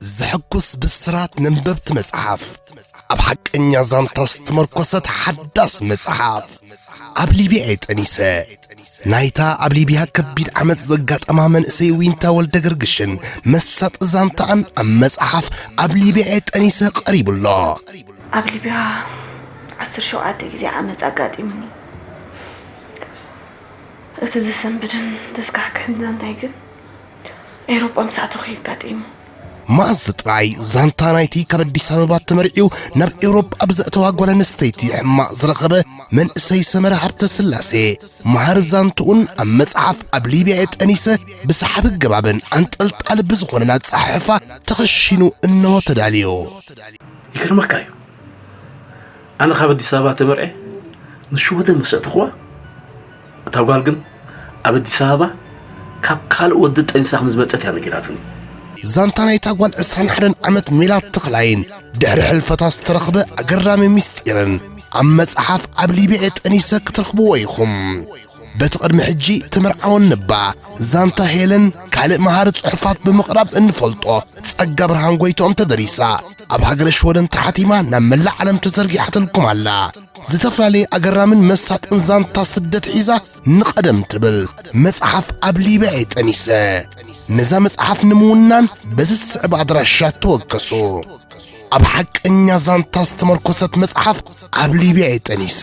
ዘሐጉስ ብስራት ነንበብቲ መጽሓፍ፣ ኣብ ሓቀኛ ዛንታ ዝተመርኮሰት ሓዳስ መጽሓፍ፣ ኣብ ሊብያ እየ ጠኒሰ። ናይታ ኣብ ሊብያ ከቢድ ዓመጽ ዘጋጠማ መንእሰይ ዊንታ ወልደ ገርግሽን መሳጢ ዛንታኣን ኣብ መጽሓፍ ኣብ ሊብያ እየ ጠኒሰ ቀሪቡ ኣሎ። ኣብ ሊብያ ዓሰርተ ሸውዓተ ግዜ ዓመጽ ኣጋጢሙኒ። እቲ ዘሰንብድን ዘስካሕክሕን ዛንታይ ግን ኤውሮጳ ምስ ኣተኹ እዩ ኣጋጢሙ። መኣዝ ጥራይ ዛንታ ናይቲ ካብ ኣዲስ ኣበባ ተመርዕዩ ናብ ኤውሮጳ ብዘእተዋ ጓል ኣንስተይቲ ሕማቕ ዝረኸበ መንእሰይ ሰመረ ሃብተ ስላሴ፣ መሃሪ ዛንትኡን ኣብ መጽሓፍ ኣብ ሊብያ እየ ጠኒሰ ብሰሓቢ ገባብን ኣንጠልጣሊ ብዝኾነን ኣጸሓሕፋ ተኸሺኑ እንሆ ተዳልዩ። ይገርመካ እዩ። ኣነ ካብ ኣዲስ ኣበባ ተመርዐ ንሽወደን መሰእትኹዋ፣ እታ ጓል ግን ኣብ ኣዲስ ኣበባ ካብ ካልእ ወዲ ጠኒሳ ከም ዝመጸት እያ ነጊራትኒ። ዛንታ ናይታ ጓል ዕስራን ሓደን ዓመት ሜላት ተኽላይን ድሕሪ ሕልፈታ ዝተረኽበ ኣገራሚ ምስጢርን ኣብ መጽሓፍ ኣብ ሊብያ እየ ጠኒሰ ክትረኽብዎ ኢኹም። በቲ ቅድሚ ሕጂ ትምርዓወን ንባ ዛንታ ሄለን ካልእ መሃሪ ጽሑፋት ብምቕራብ እንፈልጦ ጸጋ ብርሃን ጎይትኦም ተደሪሳ ኣብ ሃገረ ሽወደን ተሓቲማ ናብ መላእ ዓለም ተዘርጊሓትልኩም ኣላ። ዝተፈላለየ ኣገራምን መሳጥን ዛንታ ስደት ሒዛ ንቐደም ትብል መጽሓፍ ኣብ ሊብያ እየ ጠኒሰ። ነዛ መጽሓፍ ንምውናን በዚ ዝስዕብ ኣድራሻ ተወከሱ። ኣብ ሓቀኛ ዛንታ ዝተመርኮሰት መጽሓፍ ኣብ ሊብያ እየ ጠኒሰ።